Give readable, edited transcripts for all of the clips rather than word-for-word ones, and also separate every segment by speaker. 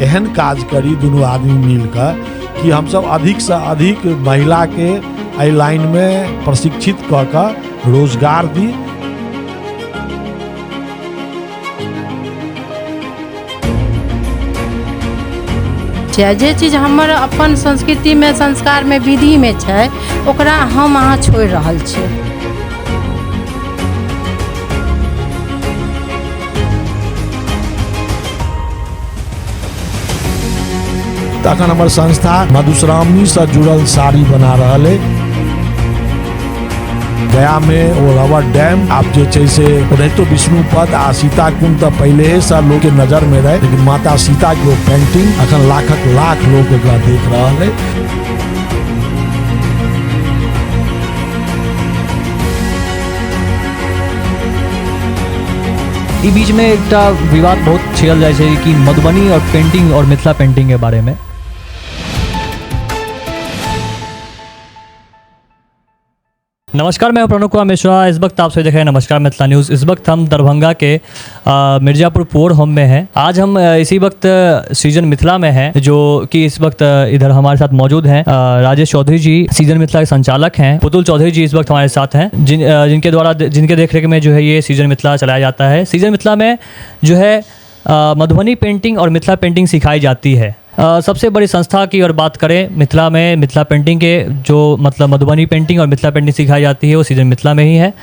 Speaker 1: एहन काज करी दुनू आदमी मिलकऽ कि हमसब अधिकसँ अधिक महिलाके एहि लाइनमे प्रशिक्षित कऽ कऽ रोजगार दी।
Speaker 2: जे चीज हमर अपन संस्कृतिमे, संस्कारमे, विधिमे छै, ओकरा हम अहाँ छोड़ि रहल छियै।
Speaker 1: तखन हमर संस्था मधुश्रावणीसँ जुड़ल साड़ी बना रहल अइ। गया में ओ रबर डैम आब जे छै से ओनाहितो विष्णुपद आ सीता कुंड तऽ पहिलेसँ लोक के नजर में रहे, लेकिन माता सीता के ओ पेंटिंग अखन लाखक लाख लोग ओकरा देख रहल है।
Speaker 3: ई बीच में एकटा विवाद बहुत छेड़ल जाइ छै कि मधुबनी और पेंटिंग और मिथिला पेंटिंग के बारे में। नमस्कार, मैं हूं प्रणव कुमार मिश्रा। इस वक्त आप सभी देख रहे हैं नमस्कार मिथिला न्यूज़। इस वक्त हम दरभंगा के मिर्जापुर पुअर होम में हैं। आज हम इसी वक्त सीजन मिथिला में हैं, जो कि इस वक्त इधर हमारे साथ मौजूद हैं राजेश चौधरी जी, सीजन मिथिला के संचालक हैं। पुतुल चौधरी जी इस वक्त हमारे साथ हैं, जिनके द्वारा, जिनके देखरेख में जो है ये सीजन मिथिला चलाया जाता है। सीजन मिथिला में जो है मधुबनी पेंटिंग और मिथिला पेंटिंग सिखाई जाती है। सबसे बड़ी संस्था की अगर बात करें मिथिला में, मिथिला पेंटिंग के जो मतलब मधुबनी पेंटिंग और मिथिला पेंटिंग सिखाई जाती है वो सीजन मिथिला में ही है।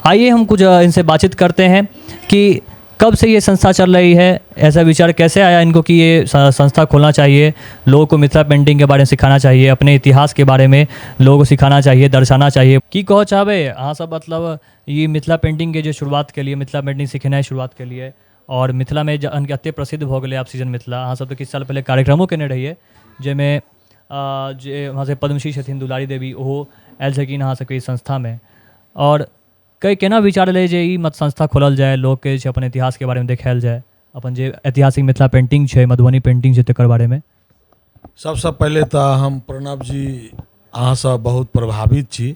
Speaker 3: आइए हम कुछ इनसे बातचीत करते हैं कि कब से ये संस्था चल रही है, ऐसा विचार कैसे आया इनको कि ये संस्था खोलना चाहिए, लोगों को मिथिला पेंटिंग के बारे में सिखाना चाहिए, अपने इतिहास के बारे में लोगों को सिखाना चाहिए, दर्शाना चाहिए। की कहो चाहबै अहाँ सब, मतलब ये मिथिला पेंटिंग के जो शुरुआत के लिए, मिथिला पेंटिंग सिखेनाइ शुरुआत के लिए और मिथिला में जहन एते प्रसिद्ध भऽ गेलै आब सीजन मिथिला। अहाँ सब तऽ किछु साल पहिले कार्यक्रमो केने रहियै जाहिमे जे वहाँ से पद्मश्री छथिन दुलारी देवी, ओहो आयल छलखिन अहाँ सबके ई संस्थामे। आओर कै केना विचार एलै जे ई संस्था खोलल जाय, लोकके जे छै अपन इतिहासके बारेमे देखायल जाय, अपन जे ऐतिहासिक मिथिला पेन्टिंग छै, मधुबनी पेन्टिंग छै, तकर बारेमे?
Speaker 1: सबसँ पहिले तऽ हम प्रणव जी अहाँसँ बहुत प्रभावित छी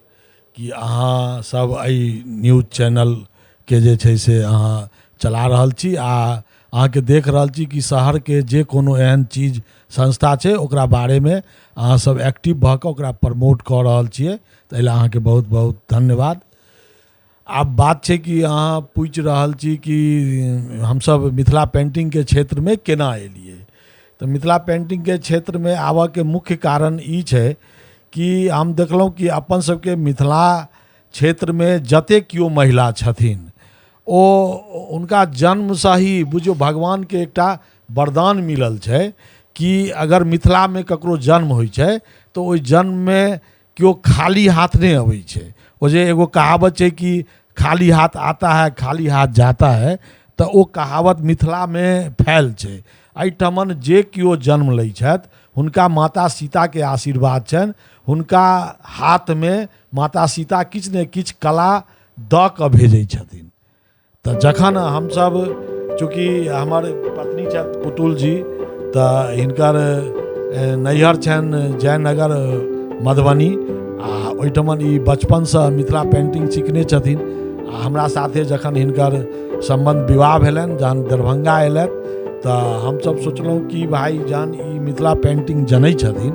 Speaker 1: कि अहाँ सब एहि न्यूज चैनलके जे छै से अहाँ चला रहल छी आ अहाँके देख रहल छी कि शहरके जे कोनो एहन चीज संस्था छै ओकरा बारेमे अहाँ सब एक्टिव भऽ कऽ ओकरा प्रमोट कऽ रहल छियै, ताहि लए अहाँके बहुत बहुत धन्यवाद। आब बात छै कि अहाँ पूछि रहल छी कि हमसब मिथिला पेन्टिंगके क्षेत्रमे केना एलियै। तऽ मिथिला पेन्टिंगके क्षेत्रमे आबऽके मुख्य कारण ई छै कि हम देखलहुँ कि अपन सबके मिथिला क्षेत्रमे जतेक केओ महिला छथिन ओ हुनका जन्मसँ ही बुझियौ भगवानके एकटा वरदान मिलल छै कि अगर मिथिलामे ककरो जन्म होइ छै तऽ ओहि जन्ममे केओ खाली हाथ नहि अबै छै। ओ जे एगो कहावत छै कि खाली हाथ आता है खाली हाथ जाता है, तऽ ओ कहावत मिथिलामे फैल छै। एहिठमन जे केओ जन्म लै छथि हुनका माता सीताके आशीर्वाद छनि, हुनका हाथमे माता सीता किछु ने किछु कला दऽ कऽ भेजै छथिन। तऽ जखन हमसब, चूँकि हमर पत्नी छथि पुतुल जी, तऽ हिनकर नैहर छनि जयनगर मधुबनी आ ओहिठमन ई बचपनसँ मिथिला पेन्टिंग सिखने छथिन आ हमरा साथे जखन हिनकर सम्बन्ध विवाह भेलनि, जहन दरभंगा अयलथि तऽ हमसब सोचलहुँ कि भाइ जहन ई मिथिला पेन्टिंग जनै छथिन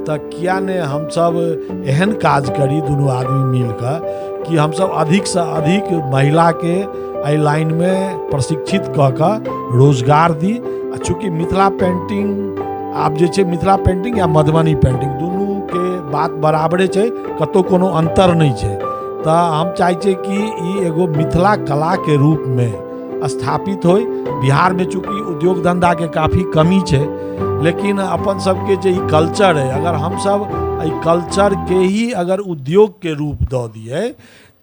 Speaker 1: तऽ किया नहि हमसब एहन काज करी दुनू आदमी मिलकऽ कि हमसब अधिकसँ अधिक महिलाके एहि लाइनमे प्रशिक्षित कऽ कऽ रोजगार दी। आ चूँकि मिथिला पेन्टिंग आब जे छै, मिथिला पेन्टिंग या मधुबनी पेन्टिंग दुनूके बात बराबरे छै, कतहु कोनो अन्तर नहि छै। तऽ हम चाहै छियै कि ई एगो मिथिला कलाके रूपमे स्थापित होइ। बिहारमे चूँकि उद्योग धन्धाके काफी कमी छै, लेकिन अपन सबके जे ई कल्चर अइ, अगर हमसब एहि कल्चरके ही अगर उद्योगके रूप दऽ दियै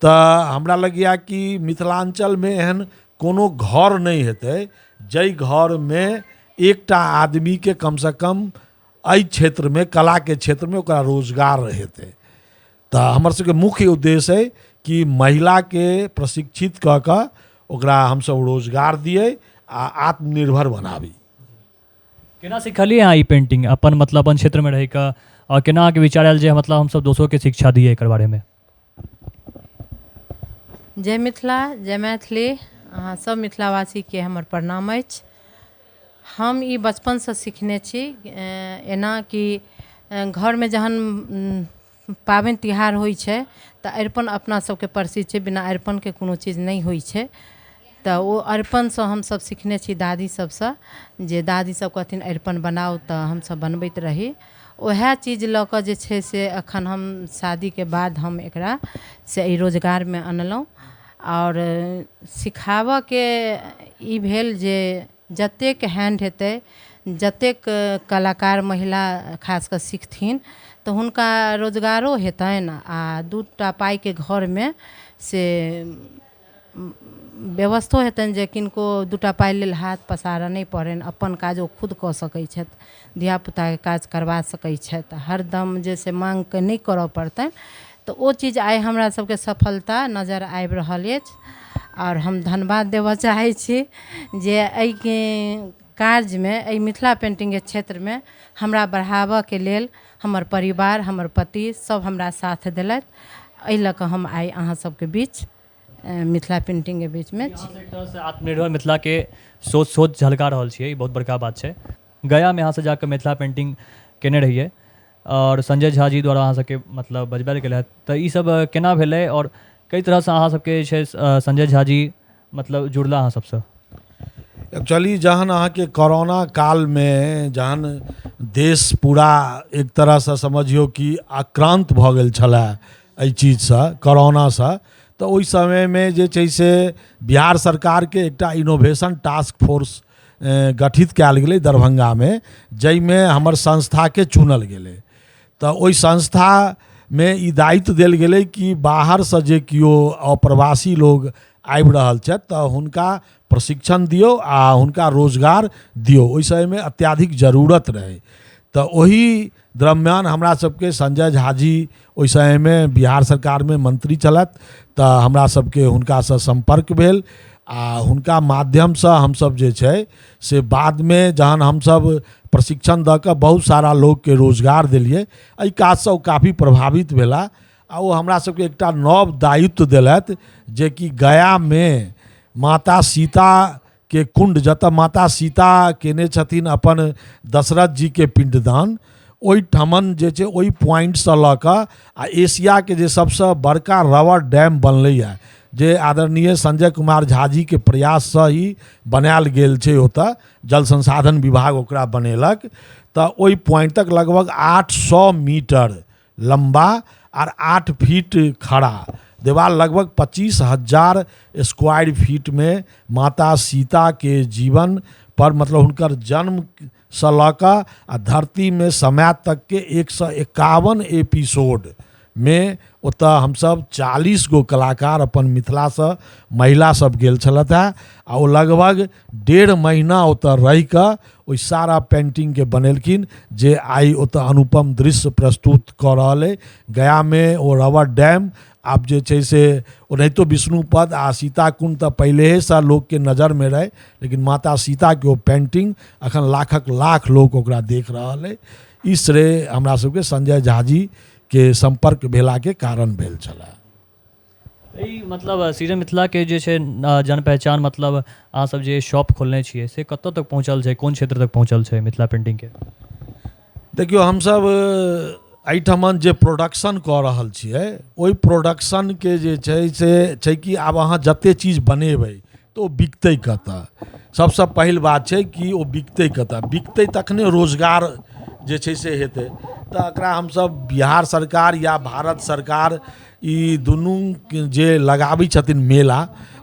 Speaker 1: तऽ हमरा लगैए कि मिथिलाञ्चलमे एहन कोनो घर नहि हेतै जाहि घरमे एकटा आदमीके कमसँ कम एहि क्षेत्रमे, कलाके क्षेत्रमे ओकरा रोजगार हेतै। तऽ हमर सबके मुख्य उद्देश्य अइ कि महिलाके प्रशिक्षित कऽ कऽ ओकरा हमसब रोजगार दियै आ आत्मनिर्भर बनाबी।
Speaker 3: केना सिखलियै अहाँ ई पेन्टिंग अपन मतलब अपन क्षेत्रमे रहिकऽ, आओर केना अहाँके विचार आयल जे मतलब हमसब दोसरोके शिक्षा दियै एकर बारेमे?
Speaker 2: जय मिथिला, जय मैथिली। अहाँ सब मिथिलावासीके हमर प्रणाम अछि। हम ई बचपनसँ सिखने छी। एना कि घरमे जहन पाबनि तिहार होइ छै तऽ अरिपन अपना सबके प्रसिद्ध छै, बिना अरिपनके कोनो चीज नहि होइ छै। तऽ ओ अरिपनसँ हमसब सिखने छी दादी सबसँ, जे दादी सब कहथिन अरिपन बनाउ तऽ हमसब बनबैत रही। वएह चीज लऽ कऽ जे छै से एखन हम शादीके बाद हम एकरा से एहि रोजगारमे अनलहुँ। आओर सिखाबऽके ई भेल जे जतेक हैण्ड हेतै, जतेक कलाकार महिला खास कऽ सिखथिन तऽ हुनका रोजगारो हेतनि आ 2 टा पाइके घरमे से व्यवस्थो हेतनि, जे किनको 2 टा पाइ लेल हाथ पसारऽ नहि पड़नि, अपन काज ओ खुद कऽ सकै छथि, धियापुताके काज करबा सकै छथि, हरदम जे से माँगिके नहि करऽ पड़तनि। तऽ ओ चीज आइ हमरा सबके सफलता नजर आबि रहल अछि। आओर हम धन्यवाद देबऽ चाहै छी जे एहिके कार्यमे, एहि मिथिला पेन्टिंगके क्षेत्रमे हमरा बढ़ाबऽके लेल हमर परिवार, हमर पति सब हमरा साथ देलथि। एहि लऽ कऽ हम आइ अहाँ सबके बीच मिथिला पेन्टिंगके बीचमे छी।
Speaker 3: एक तरहसँ आत्मनिर्भर मिथिलाके सोच सोच झलका रहल छियै, ई बहुत बड़का बात छै। गयामे अहाँसँ जाकऽ मिथिला पेन्टिंग केने रहियै आओर संजय झा जी द्वारा अहाँ सबके मतलब बजबायल गेल हैत, तऽ ई सब केना भेलै आओर कई तरहसँ अहाँ सबके जे छै संजय झा जी मतलब जुड़ला अहाँ सबसँ?
Speaker 1: एक्चुअली जहन अहाँके कोरोना कालमे जहन देश पूरा एक तरहसँ समझियौ कि आक्रान्त भऽ गेल छलए एहि चीजसँ, कोरोनासँ, तऽ ओहि समयमे जे छै से बिहार सरकारके एकटा इनोवेशन टास्क फोर्स गठित कयल गेलै दरभंगामे, जाहिमे हमर संस्थाके चुनल गेलै। तऽ ओहि संस्थामे ई दायित्व देल गेलै कि बाहरसँ जे केओ अप्रवासी लोग आबि रहल छथि तऽ हुनका प्रशिक्षण दियौ आ हुनका रोजगार दियौ। ओहि समयमे अत्याधिक जरूरत रहै। तऽ ओहि दरम्यान हमरा सबके संजय झा जी ओहि समयमे बिहार सरकारमे मंत्री छलथि, तऽ हमरा सबके हुनकासँ सम्पर्क भेल आ हुनका माध्यमसँ हमसब जे छै से बादमे जहन हमसब प्रशिक्षण दऽ कऽ बहुत सारा लोकके रोजगार देलियै, एहि काजसँ ओ काफी प्रभावित भेला आ ओ हमरा सबके एकटा नव दायित्व देलथि, जेकि गयामे माता सीताके कुण्ड, जतऽ माता सीता केने छथिन अपन दशरथ जीके पिण्डदान, ओहिठमन जे छै ओहि पॉइंटसँ लऽ कऽ आ एशियाके जे सबसँ बड़का रबर डैम बनलैए, जे आदरणीय संजय कुमार झा जीके प्रयाससँ ही बनायल गेल छै, ओतऽ जल संसाधन विभाग ओकरा बनेलक, तऽ ओहि पॉइंट तक लगभग 800 मीटर लम्बा आर 8 फीट खड़ा देवाल, लगभग 25,000 स्क्वायर फीटमे माता सीताके जीवन पर, मतलब हुनकर जन्मसँ लऽ कऽ आ धरतीमे समय तकके 151 एपिसोडमे ओतऽ हमसब 40 गो कलाकार अपन मिथिलासँ महिला सब गेल छलथि हेँ आ ओ लगभग डेढ़ महीना ओतऽ रहि कऽ ओहि सारा पेन्टिंगके बनेलखिन, जे आइ ओतऽ अनुपम दृश्य प्रस्तुत कऽ रहल अइ गयामे। ओ रबर डैम आब जे छै से ओनाहितो विष्णुपद आ सीता कुण्ड तऽ पहिलेहेसँ लोकके नजरमे रहै, लेकिन माता सीताके ओ पेन्टिंग अखन लाखक लाख लोक ओकरा देख रहल अइ। ई श्रेय हमरा सबके संजय झा जीके सम्पर्क भेलाके कारण भेल छलए।
Speaker 3: ई मतलब सृजन मिथिलाके जे छै जान पहचान, मतलब अहाँसभ जे शॉप खोलने छियै से कतऽ तक पहुँचल छै, कोन क्षेत्र तक पहुँचल छै मिथिला पेन्टिंगके?
Speaker 1: देखियौ, हमसभ एहिठमन जे प्रोडक्शन कऽ रहल छियै, ओहि प्रोडक्शनके जे छै से छै कि आब अहाँ जतेक चीज बनेबै तऽ ओ बिकतै कतऽ? सबसँ पहिल बात छै कि ओ बिकतै कतऽ? बिकतै तखने रोजगार जे छै से हेतै। तऽ एकरा हमसभ बिहार सरकार या भारत सरकार, ई दुनू जे लगाबै छथिन मेला,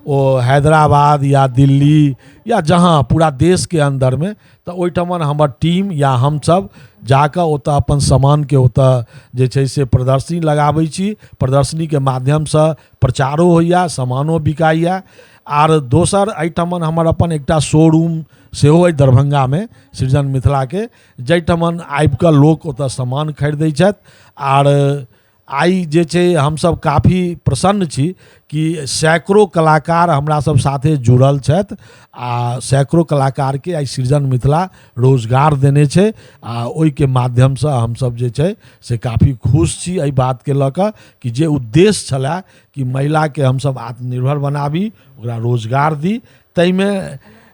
Speaker 1: ओ हैदराबाद या दिल्ली या जहाँ पूरा देशके अन्दरमे, तऽ ओहिठमन हमर टीम या हमसभ जाकऽ ओतऽ अपन सामानके ओतऽ जे छै से प्रदर्शनी लगाबै छी। प्रदर्शनीके माध्यमसँ प्रचारो होइए, सामानो बिकाइए। आर दोसर एहिठमन हमर अपन एकटा शोरूम सेहो अइ दरभंगामे सृजन मिथिलाके, जाहिठमन आबिकऽ लोक ओतऽ सामान खरीदै छथि। आर आइ जे छै हमसभ काफी प्रसन्न छी कि सैकड़ो कलाकार हमरा सब साथे जुड़ल छथि आ सैकड़ो कलाकारके आइ सृजन मिथिला रोजगार देने छै। आ ओहिके माध्यमसँ हमसभ जे छै से काफी खुश छी एहि बातके लऽ कऽ कि जे उद्देश्य छलए कि महिलाके हमसभ आत्मनिर्भर बनाबी, ओकरा रोजगार दी, ताहिमे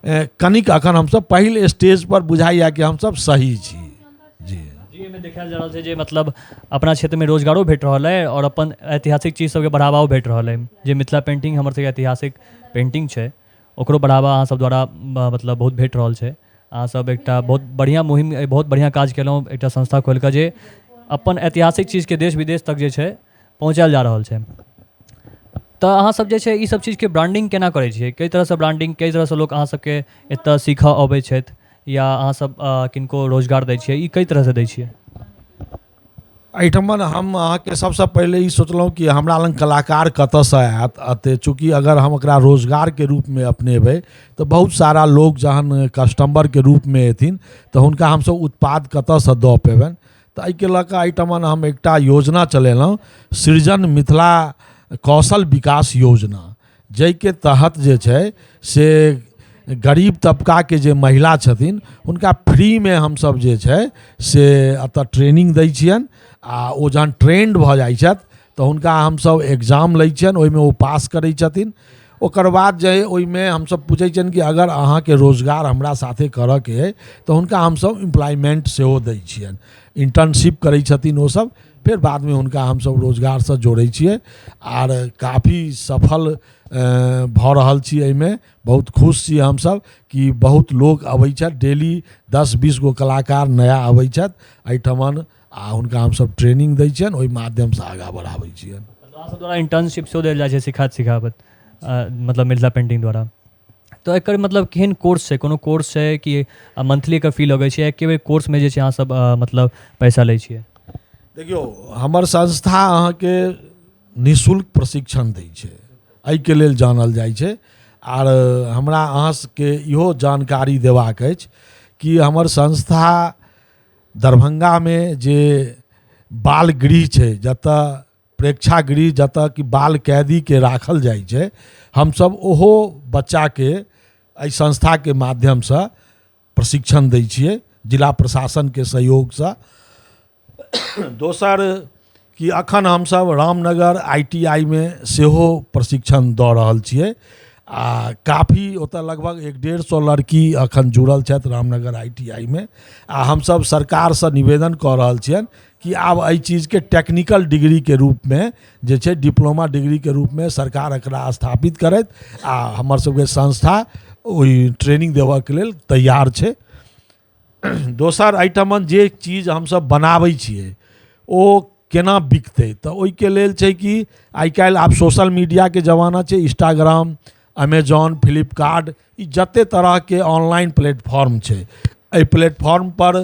Speaker 1: कनिक अखन हमसभ पहिल स्टेजपर बुझाइए कि हमसभ सही छी। जी
Speaker 3: जी, एहिमे देखायल जा रहल छै जे मतलब अपना क्षेत्रमे रोजगारो भेट रहल अइ आओर अपन ऐतिहासिक चीज सबके बढ़ावाओ भेट रहल अइ। जे मिथिला पेन्टिंग हमर सबके ऐतिहासिक पेन्टिंग छै, ओकरो बढ़ावा अहाँ सब द्वारा मतलब बहुत भेट रहल छै। अहाँ सब एकटा बहुत बढ़िआँ मुहिम, बहुत बढ़िआँ काज केलहुँ एकटा संस्था खोलिकऽ जे अपन ऐतिहासिक चीजके देश विदेश तक जे छै पहुँचायल जा रहल छै। तऽ अहाँ सब जे छै ई सब चीजके ब्रांडिंग केना करै छियै? कइ तरहसँ ब्रांडिंग, कइ तरहसँ लोक अहाँ सबके एतऽ सीखऽ अबै छथि या अहाँ सब किनको रोजगार दै छियै, ई कइ तरहसँ दै छियै?
Speaker 1: एहिठमन हम अहाँके सबसँ पहिले ई सोचलहुँ कि हमरा लग कलाकार कतऽसँ आयत एते, चूँकि अगर हम एकरा रोजगारके रूपमे अपनेबै तऽ बहुत सारा लोक जहन कस्टमरके रूपमे एथिन तऽ हुनका हमसब उत्पाद कतऽसँ दऽ पेबनि। तऽ एहिके लऽ कऽ एहिठमन हम एकटा योजना चलेलहुँ, सृजन मिथिला कौशल विकास योजना, जाहिके तहत जे छै से गरीब तबकाके जे महिला छथिन हुनका फ्रीमे हमसभ जे छै से एतऽ ट्रेनिंग दै छियनि आ ओ जहन ट्रेंड भऽ जाइ छथि तऽ हुनका हमसभ एग्जाम लै छियनि, ओहिमे ओ पास करै छथिन। ओकर बाद जे ओहिमे हमसभ पूछै छियनि कि अगर अहाँके रोजगार हमरा साथे करऽके अइ तऽ हुनका हमसभ एम्प्लॉयमेंट सेहो दै छियनि, इंटर्नशिप करै छथिन ओसभ, फेर बादमे हुनका हमसभ रोजगारसँ जोड़ै छियै। आर काफी सफल भऽ रहल छी एहिमे, बहुत खुश छी हमसभ कि बहुत लोक अबै छथि, डेली 10-20 गो कलाकार नया अबै छथि एहिठमन आ हुनका हमसभ ट्रेनिंग दै छियनि, ओहि माध्यमसँ आगाँ बढ़ाबै छियनि।
Speaker 3: अहाँ सब द्वारा इंटर्नशिप सेहो देल जाइ छै सिखाइत सिखाबैत मतलब मिथिला पेन्टिंग द्वारा। तऽ एकर मतलब केहन कोर्स छै? कोनो कोर्स छै कि मंथली एकर फी लगै छै? एके बेर कोर्समे जे छै अहाँ सब मतलब पैसा लै छियै?
Speaker 1: देखियौ, हमर संस्था अहाँके निःशुल्क प्रशिक्षण दै छै, एहिके लेल जानल जाइ छै। आर हमरा अहाँ सबके इहो जानकारी देबाक अछि कि हमर संस्था दरभंगामे जे बाल गृह छै, जतऽ प्रेक्षागृह, जतऽ कि बाल कैदीके राखल जाइ छै, हमसब ओहो बच्चाके एहि संस्थाके माध्यमसँ प्रशिक्षण दै छियै जिला प्रशासनके सहयोगसँ। दोसर कि अखन हमसब रामनगर ITI मे सेहो प्रशिक्षण दऽ रहल छियै आ काफी ओतऽ लगभग 150 लड़की अखन जुड़ल छथि रामनगर ITI मे। आ हमसब सरकारसँ निवेदन कऽ रहल छियनि कि आब एहि चीजके टेक्निकल डिग्रीके रूपमे जे छै डिप्लोमा डिग्रीके रूपमे सरकार एकरा स्थापित करथि आ हमर सबके संस्था ओहि ट्रेनिंग देबऽके लेल तैयार छै। दोसर एहिठमन जे चीज हमसब बनाबै छियै ओ केना बिकतै, तऽ ओहिके लेल छै कि आइ काल्हि आब सोशल मीडियाके जमाना छै, इंस्टाग्राम, अमेजॉन, फ्लिपकार्ट, ई जते तरहके ऑनलाइन प्लेटफॉर्म छै, एहि प्लेटफॉर्मपर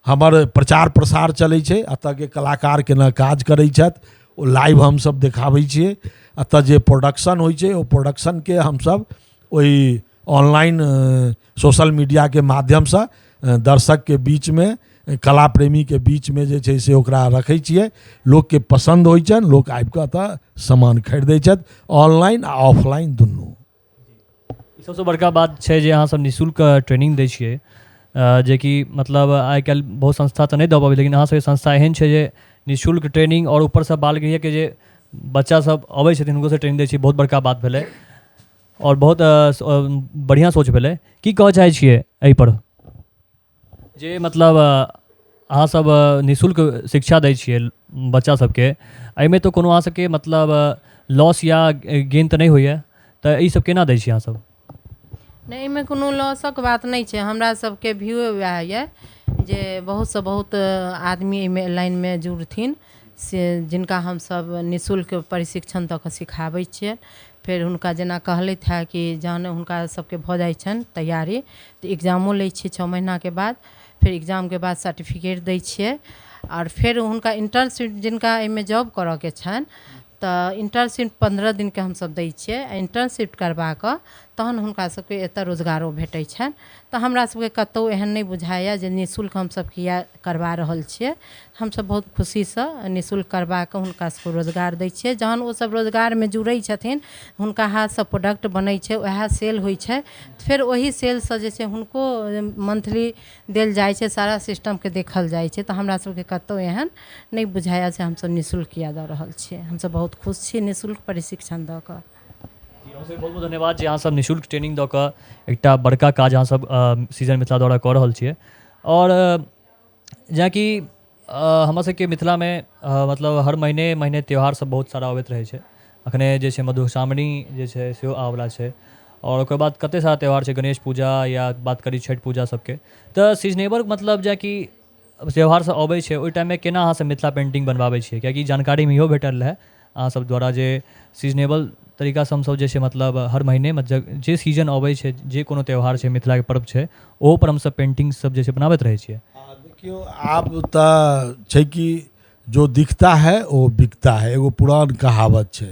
Speaker 1: हमर प्रचार प्रसार चलै छै। एतऽके कलाकार केना काज करै छथि ओ लाइव हमसब देखाबै छियै। एतऽ जे प्रोडक्शन होइ छै ओ प्रोडक्शनके हमसब ओहि ऑनलाइन सोशल मीडियाके माध्यमसँ दर्शकके बीचमे, कला प्रेमीके बीचमे जे छै से ओकरा रखै छियै। लोकके पसन्द होइ छनि, लोक आबिकऽ एतऽ सामान खरीदै छथि, ऑनलाइन आ ऑफलाइन दुनू।
Speaker 3: ई सबसँ बड़का बात छै जे अहाँ सब निःशुल्क ट्रेनिंग दै छियै, जेकि मतलब आइ काल्हि बहुत संस्था तऽ नहि दऽ पबै, लेकिन अहाँ सबके संस्था एहन छै जे निःशुल्क ट्रेनिंग आओर ऊपरसँ बाल गृहके जे बच्चा सब अबै छथिन हुनको सबके ट्रेनिंग दै छियै, बहुत बड़का बात भेलै आओर बहुत बढ़िआँ सोच भेलै। की कहऽ चाहै छियै एहिपर जे मतलब अहाँ सब निःशुल्क शिक्षा दै छियै बच्चा सबके, एहिमे तऽ कोनो अहाँ सबके मतलब लॉस या गेन तऽ नहि होइए, तऽ ई सब केना दै छियै अहाँ सब?
Speaker 2: नहि, एहिमे कोनो लॉसक बात नहि छै। हमरा सबके व्यू वएह यऽ जे बहुतसँ बहुत आदमी एहिमे लाइनमे जुड़थिन, से जिनका हमसब निःशुल्क प्रशिक्षण दऽ कऽ सिखाबै छियै। फेर हुनका जेना कहलथि हँ कि जहन हुनका सबके भऽ जाइ छनि तैयारी तऽ एग्जामो लै छियै 6 महीनाके बाद, फेर एग्जामके बाद सर्टिफिकेट दै छियै। आओर फेर हुनका इंटर्नशिप, जिनका एहिमे जॉब करऽके छनि तऽ इंटर्नशिप 15 दिनके हमसब दै छियै। इंटर्नशिप करबा कऽ तहन हुनका सबके एतऽ रोजगारो भेटै छनि। तऽ हमरा सबके कतहु एहन नहि बुझाइए जे निःशुल्क हमसब किया करबा रहल छियै। हमसब बहुत खुशीसँ निःशुल्क करबा कऽ हुनका सबके रोजगार दै छियै। जहन ओसब रोजगारमे जुड़ै छथिन, हुनका हाथसँ प्रोडक्ट बनै छै, वएह सेल होइ छै, फेर ओहि सेलसँ जे छै हुनको मंथली देल जाइ छै, सारा सिस्टमके देखल जाइ छै। तऽ हमरा सबके कतहु एहन नहि बुझाइए से हमसब निःशुल्क किया दऽ रहल छियै। हमसब बहुत खुश छी निःशुल्क प्रशिक्षण दऽ कऽ।
Speaker 3: हमसभ बहुत बहुत धन्यवाद जे अहाँसभ निःशुल्क ट्रेनिंग दऽ कऽ एकटा बड़का काज अहाँसभ सृजन मिथिला द्वारा कऽ रहल छियै। आओर जेनाकि हमर सबके मिथिलामे मतलब हर महीने महीने त्यौहार सब बहुत सारा अबैत रहै छै। अखने जे छै मधुश्रावणी जे छै सेहो आबऽवला छै, आओर ओकर बाद कते सारा त्यौहार छै, गणेश पूजा या बात करी छठि पूजा सबके। तऽ सीजनेबल मतलब जेनाकि त्यौहार सब अबै छै, ओहि टाइममे केना अहाँसब मिथिला पेन्टिंग बनबाबै छियै? किएकि जानकारीमे इहो भेटल रहए अहाँसब द्वारा जे सीजनेबल तरीकासँ हमसब जे छै मतलब हर महीने जे सीजन अबै छै, जे कोनो त्यौहार छै, मिथिलाके पर्व छै, ओहोपर हमसब पेन्टिंग सब जे छै बनाबैत रहै छियै।
Speaker 1: देखियौ, आब तऽ छै कि जो दिखता है ओ बिकता है, एगो पुरान कहावत छै।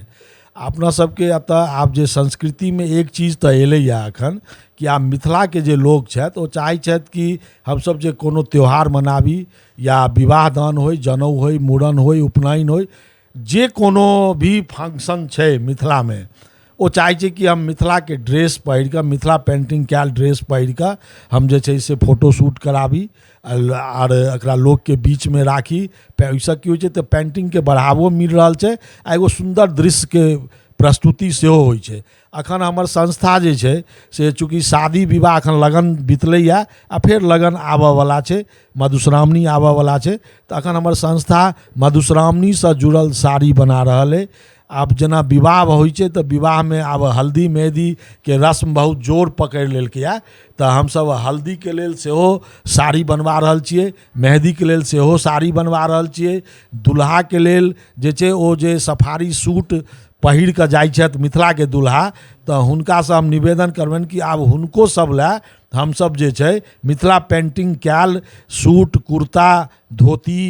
Speaker 1: अपना सबके एतऽ आब जे संस्कृतिमे एक चीज तऽ एलैए एखन कि आब मिथिलाके जे लोक छथि ओ चाहै छथि कि हमसब जे कोनो त्यौहार मनाबी या विवाह दान होइ, जनउ होइ, मूड़न होइ, उपनयन होइ, जे कोनो भी फंक्शन छै मिथिलामे, ओ चाहै छै कि हम मिथिलाके ड्रेस पहिर कऽ, मिथिला पेन्टिंग कयल ड्रेस पहिर कऽ हम जे छै से फोटो शूट कराबी आर एकरा लोकके बीचमे राखी। ओहिसँ की होइ छै तऽ पेन्टिंगके बढ़ावो मिल रहल छै आ एगो सुन्दर दृश्यके प्रस्तुति सेहो होइ छै। अखन हमर संस्था जे छै से चूँकि शादी विवाह अखन लगन बितलैए आ फेर लगन आबऽवला छै, मधुश्रावणी आबऽवला छै, तऽ अखन हमर संस्था मधुश्रावणीसँ जुड़ल साड़ी बना रहल अइ। आब जेना विवाह होइ छै तऽ विवाहमे आब हल्दी मेहदीके रस्म बहुत जोर पकड़ि लेलकैए, तऽ हमसभ हल्दीके लेल सेहो साड़ी बनवा रहल छियै, मेहदीके लेल सेहो साड़ी बनवा रहल छियै। दुल्हाके लेल जे छै ओ जे सफारी सूट पहिर कऽ जाइ छथि मिथिलाके दुल्हा, तऽ हुनकासँ हम निवेदन करबनि कि आब हुनको सभ लए हमसभ जे छै मिथिला पेन्टिंग कयल सूट, कुर्ता, धोती,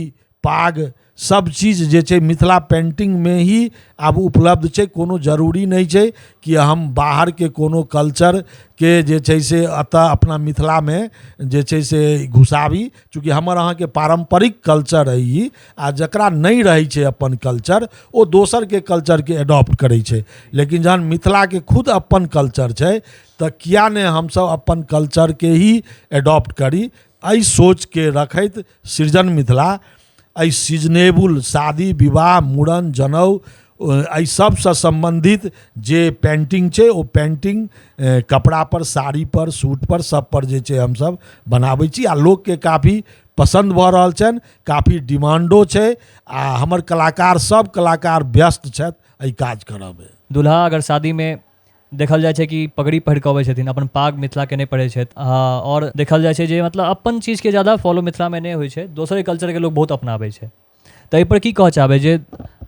Speaker 1: पाग सब चीज जे छै मिथिला पेन्टिंगमे ही आब उपलब्ध छै। कोनो जरूरी नहि छै कि हम बाहरके कोनो कल्चरके जे छै से एतऽ अपना मिथिलामे जे छै से घुसाबी, चूँकि हमर अहाँके पारम्परिक कल्चर अइ ई, आ जकरा नहि रहै छै अपन कल्चर ओ दोसरके कल्चरके एडॉप्ट करै छै। लेकिन जहन मिथिलाके खुद अपन कल्चर छै तऽ किया नहि हमसब अपन कल्चरके ही एडॉप्ट करी। एहि सोचके रखैत सृजन मिथिला एहि सीजनेबुल शादी विवाह, मूड़न, जनउ, एहि सबसँ सम्बन्धित जे पेन्टिंग छै ओ पेन्टिंग कपड़ापर, साड़ीपर, सूटपर, सबपर जे छै हमसब बनाबै छी आ लोकके काफी पसन्द भऽ रहल छनि, काफी डिमांडो छै आ हमर कलाकार सब कलाकार व्यस्त छथि एहि काज करऽमे।
Speaker 3: दुल्हा अगर शादीमे देखल जाइ छै कि पगड़ी पहिर कऽ अबै छथिन, अपन पाग मिथिलाके नहि पहिरै छथि, आओर देखल जाइ छै जे मतलब अपन चीजके ज्यादा फॉलो मिथिलामे नहि होइ छै, दोसरे कल्चरके लोक बहुत अपनाबै छै। तऽ एहिपर की कहऽ चाहबै जे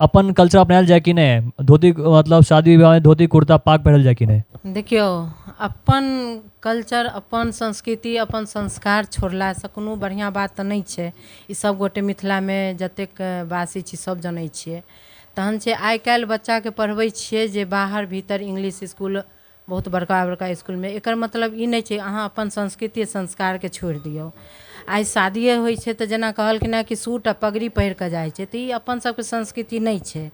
Speaker 3: अपन कल्चर अपनायल जाय कि नहि? धोती मतलब शादी विवाहमे धोती कुर्ता पाग पहिरल जाय कि नहि?
Speaker 2: देखियौ, अपन कल्चर, अपन संस्कृति, अपन संस्कार छोड़लासँ कोनो बढ़िआँ बात तऽ नहि छै। ई सभ गोटे मिथिलामे जतेक वासी छी सभ जनै छियै। तहन छै आइ काल्हि बच्चाके पढ़बै छियै जे बाहर भीतर इंग्लिश इसकुल, बहुत बड़का बड़का इसकुलमे, एकर मतलब ई नहि छै अहाँ अपन संस्कृति संस्कारके छोड़ि दियौ। आइ शादिये होइ छै तऽ जेना कहलखिन हँ कि सूट आ पगड़ी पहिर कऽ जाइ छै, तऽ ई अपन सबके संस्कृति नहि छै।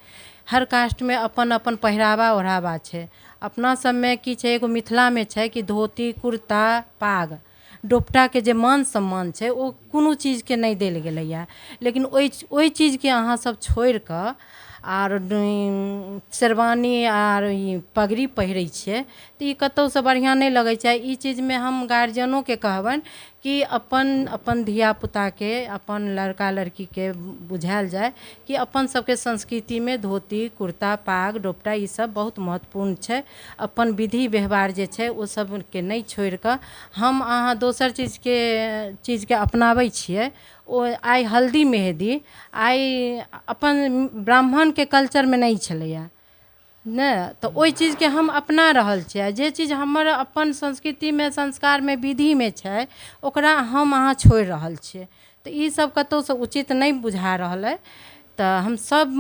Speaker 2: हर कास्टमे अपन अपन पहिरावा ओढ़ावा छै। अपना सबमे की छै, एगो मिथिलामे छै कि धोती कुर्ता पाग दोपटाके जे मान सम्मान छै ओ कोनो चीजके नहि देल गेलैए। लेकिन ओहि चीजके अहाँ सब छोड़िकऽ आर शेरवानी आर ई पगड़ी पहिरै छियै तऽ ई कतहुसँ बढ़िआँ नहि लगै छै। ई चीजमे हम गार्जियनोके कहबनि कि अपन अपन धियापुताके, अपन लड़का लड़कीके बुझायल जाय कि अपन सबके संस्कृतिमे धोती कुर्ता पाग दोपटा ई सब बहुत महत्वपूर्ण छै। अपन विधि व्यवहार जे छै ओ सबके नहि छोड़िकऽ हम अहाँ दोसर चीजके अपनाबै छियै। ओ आइ हल्दी मेहदी आइ अपन ब्राह्मणके कल्चरमे नहि छलैए नहि, तऽ ओहि चीजके हम अपना रहल छियै। जे चीज हमर अपन संस्कृतिमे, संस्कारमे, विधिमे छै ओकरा हम अहाँ छोड़ि रहल छियै। तऽ ई सब कतहुसँ उचित नहि बुझा रहल अइ। तऽ हम सब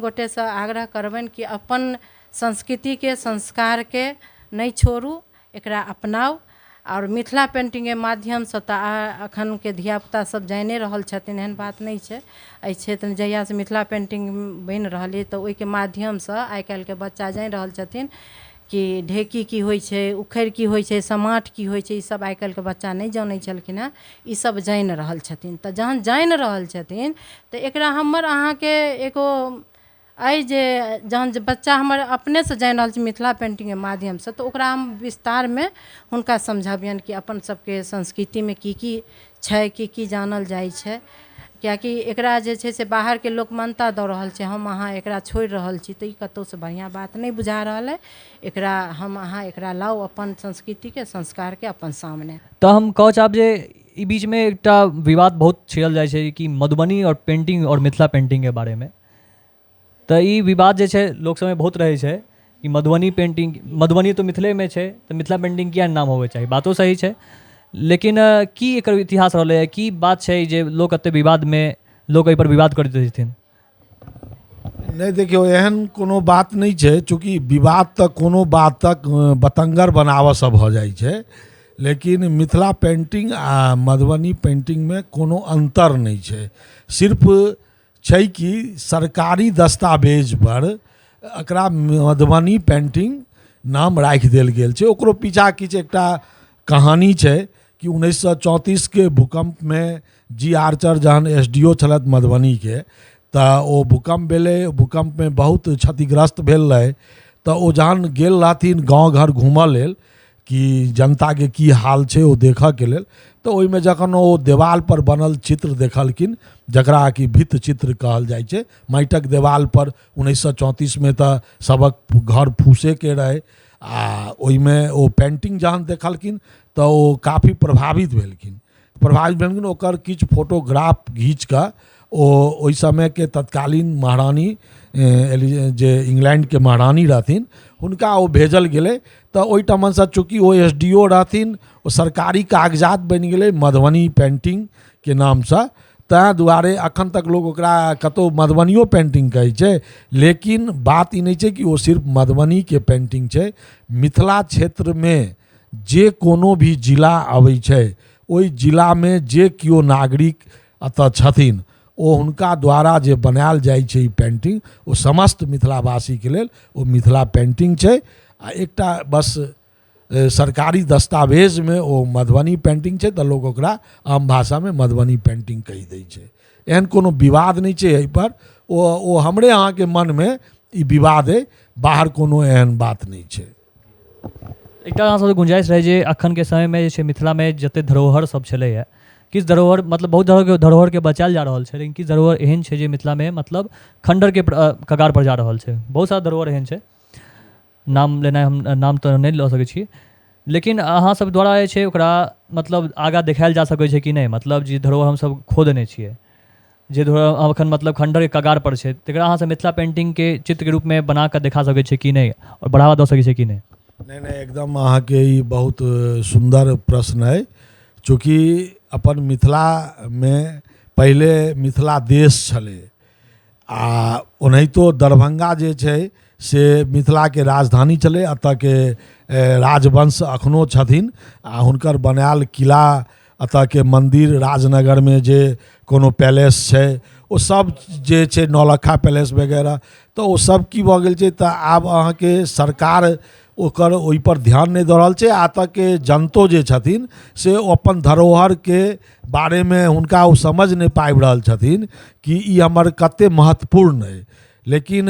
Speaker 2: गोटेसँ आग्रह करबनि कि अपन संस्कृतिके, संस्कारके नहि छोड़ू, एकरा अपनाउ। आओर मिथिला पेन्टिंगके माध्यमसँ तऽ एखनके धियापुता सब जानिए रहल छथिन, एहन बात नहि छै। एहि क्षेत्रमे जहियासँ मिथिला पेन्टिंग बनि रहल अइ तऽ ओहिके माध्यमसँ आइ काल्हिके बच्चा जानि रहल छथिन कि ढेकी की होइ छै, उखड़ि की होइ छै, समाठ की होइ छै। ई सब आइ काल्हिके बच्चा नहि जानै छलखिन हेँ, ई सब जानि रहल छथिन। तऽ जहन जानि रहल छथिन तऽ एकरा हमर अहाँके एगो एहि जे जहन जे बच्चा हमर अपनेसँ जानि रहल छै मिथिला पेन्टिंगके माध्यमसँ, तऽ ओकरा हम विस्तारमे हुनका समझबियनि कि अपन सबके संस्कृतिमे की की छै, की की जानल जाइ छै। किएकि एकरा जे छै से बाहरके लोक मान्यता दऽ रहल छै, हम अहाँ एकरा छोड़ि रहल छी, तऽ ई कतहुसँ बढ़िआँ बात नहि बुझा रहल अइ। एकरा हम अहाँ एकरा लाउ अपन संस्कृतिके, संस्कारके अपन सामने।
Speaker 3: तऽ हम कहऽ चाहब जे ई बीचमे एकटा विवाद बहुत छिड़ल जाइ छै कि मधुबनी आओर पेन्टिंग आओर मिथिला पेन्टिंगके बारेमे। तऽ ई विवाद जे छै लोक सबमे बहुत रहै छै कि मधुबनी पेन्टिंग, मधुबनी तऽ मिथिलेमे छै, तऽ मिथिला पेन्टिंग किया नाम होबऽके चाही। बातो सही छै, लेकिन की एकर इतिहास रहलैए, की बात छै जे लोक एतेक विवादमे, लोक एहिपर विवाद करैत रहै छथिन?
Speaker 1: नहि, देखियौ, एहन कोनो बात नहि छै। चूँकि विवाद तऽ कोनो बातक बतङ्गर बनाबऽसँ भऽ जाइ छै, लेकिन मिथिला पेन्टिंग आ मधुबनी पेन्टिंगमे कोनो अन्तर नहि छै। सिर्फ छै कि सरकारी दस्तावेजपर एकरा मधुबनी पेन्टिंग नाम राखि देल गेल छै। ओकरो पीछा किछु एकटा कहानी छै कि 1934के भूकम्पमे जी आर्चर जहन एस डी ओ छलथि मधुबनीके, तऽ ओ भूकम्प भेलै, भूकम्पमे बहुत क्षतिग्रस्त भेल रहै। तऽ ओ जहन गेल रहथिन गाँव घर घूमऽ लेल कि जनताके की हाल छै ओ देखऽके लेल, तऽ ओहिमे जखन ओ देवालपर बनल चित्र देखलखिन, जकरा कि भित्त चित्र कहल जाइ छै, माटिक देवालपर 1934मे तऽ सबक घर फूसेके रहै, आ ओहिमे ओ पेन्टिंग जहन देखलखिन तऽ ओ काफी प्रभावित भेलखिन। प्रभावित भेलखिन, ओकर किछु फोटोग्राफ घीच कऽ ओ ओहि समयके तत्कालीन महारानी, जे इंग्लैंडके महारानी रहथिन, हुनका ओ भेजल गेलै। तऽ ओहिठमनसँ चूँकि ओ एस डी ओ रहथिन, ओ सरकारी कागजात बनि गेलै मधुबनी पेन्टिंगके नामसँ। ताहि दुआरे एखन तक लोक ओकरा कतहु मधुबनियो पेन्टिंग कहै छै, लेकिन बात ई नहि छै कि ओ सिर्फ मधुबनीके पेन्टिंग छै। मिथिला क्षेत्रमे जे कोनो भी जिला अबै छै, ओहि जिलामे जे केओ नागरिक एतऽ छथिन, ओ हुनका द्वारा जे बनायल जाइ छै ई पेन्टिंग, ओ समस्त मिथिलावासीके लेल ओ मिथिला पेन्टिंग छै। आ एकटा बस सरकारी दस्तावेजमे ओ मधुबनी पेन्टिंग छै, तऽ लोक ओकरा आम भाषामे मधुबनी पेन्टिंग कहि दै छै। एहन कोनो विवाद नहि छै एहिपर। ओ हमरे अहाँके मनमे ई विवाद अइ, बाहर कोनो एहन बात नहि छै।
Speaker 3: एकटा अहाँ सबके गुंजाइश रहै जे अखनके समयमे जे छै मिथिलामे जतेक धरोहर सब छलैए, किछु धरोहर मतलब बहुत धरोहरके बचायल जा रहल छै, लेकिन किछु धरोहर एहन छै जे मिथिलामे मतलब खण्डरके कगारपर जा रहल छै। बहुत सारा धरोहर एहन छै, नाम लेनाइ हम नाम तऽ नहि लऽ सकै छी, लेकिन अहाँ सब द्वारा जे छै ओकरा मतलब आगाँ देखायल जा सकै छै कि नहि? मतलब जे धरोहर हमसब खो देने छियै, जे धरोहर एखन मतलब खण्डरके कगारपर छै, तकरा अहाँसब मिथिला पेन्टिंगके चित्रके रूपमे बनाकऽ देखा सकै छियै कि नहि आओर बढ़ावा दऽ सकै छियै कि नहि?
Speaker 1: नहि नहि, एकदम अहाँके ई बहुत सुन्दर प्रश्न अइ। चूँकि अपन मिथिलामे पहिले मिथिला देश छलै, आ ओनाहितो दरभंगा जे छै से मिथिलाके राजधानी छलै। एतऽके राजवंश एखनो छथिन आ हुनकर बनायल किला, एतऽके मन्दिर, राजनगरमे जे कोनो पैलेस छै, ओ सब जे छै नौलखा पैलेस वगैरह, तऽ ओ सब की भऽ गेल छै, तऽ आब अहाँके सरकार ओकर ओहिपर ध्यान नहि दऽ रहल छै। आ एतऽके जनतो जे छथिन से ओ अपन धरोहरके बारेमे हुनका ओ समझ नहि पाबि रहल छथिन कि ई हमर कतेक महत्वपूर्ण अइ। लेकिन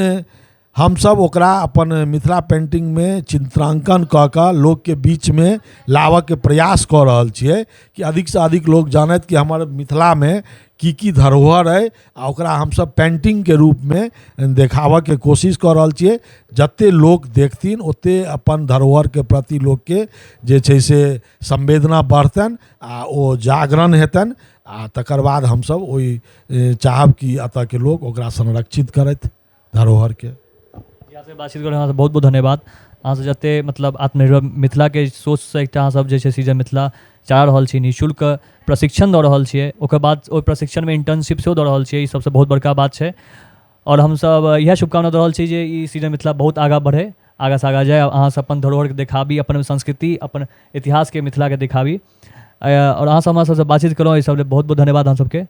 Speaker 1: हमसभ ओकरा अपन मिथिला पेन्टिंगमे चित्राङ्कन कऽ कऽ लोकके बीचमे लाबऽके प्रयास कऽ रहल छियै कि अधिकसँ अधिक लोक जानथि कि हमर मिथिलामे की की धरोहर अइ, आ ओकरा हमसभ पेन्टिंगके रूपमे देखाबऽके कोशिश कऽ रहल छियै। जतेक लोक देखथिन, ओतेक अपन धरोहरके प्रति लोकके जे छै से संवेदना बढ़तनि आ ओ जागरण हेतनि, आ तकर बाद हमसभ ओहि चाहब कि एतयके लोक ओकरा संरक्षित करथि धरोहरके।
Speaker 3: अहाँसँ बातचीत कऽ अहाँसँ बहुत बहुत धन्यवाद। अहाँसँ जतेक मतलब आत्मनिर्भर मिथिलाके सोचसँ एकटा अहाँसभ जे छै सीजन मिथिला चला रहल छी, निःशुल्क प्रशिक्षण दऽ रहल छियै, ओकर बाद ओहि प्रशिक्षणमे इंटर्नशिप सेहो दऽ रहल छियै, ई सभसँ बहुत बड़का बात छै। आओर हमसभ इएह शुभकामना दऽ रहल छी जे ई सीजन मिथिला बहुत आगाँ बढ़ै, आगाँसँ आगाँ जाय, अहाँसभ अपन धरोहरके देखाबी, अपन संस्कृति, अपन इतिहासके मिथिलाके देखाबी। आओर अहाँसभ हमरा सभसँ बातचीत केलहुँ, एहि सभ लेल बहुत बहुत धन्यवाद अहाँ सभके।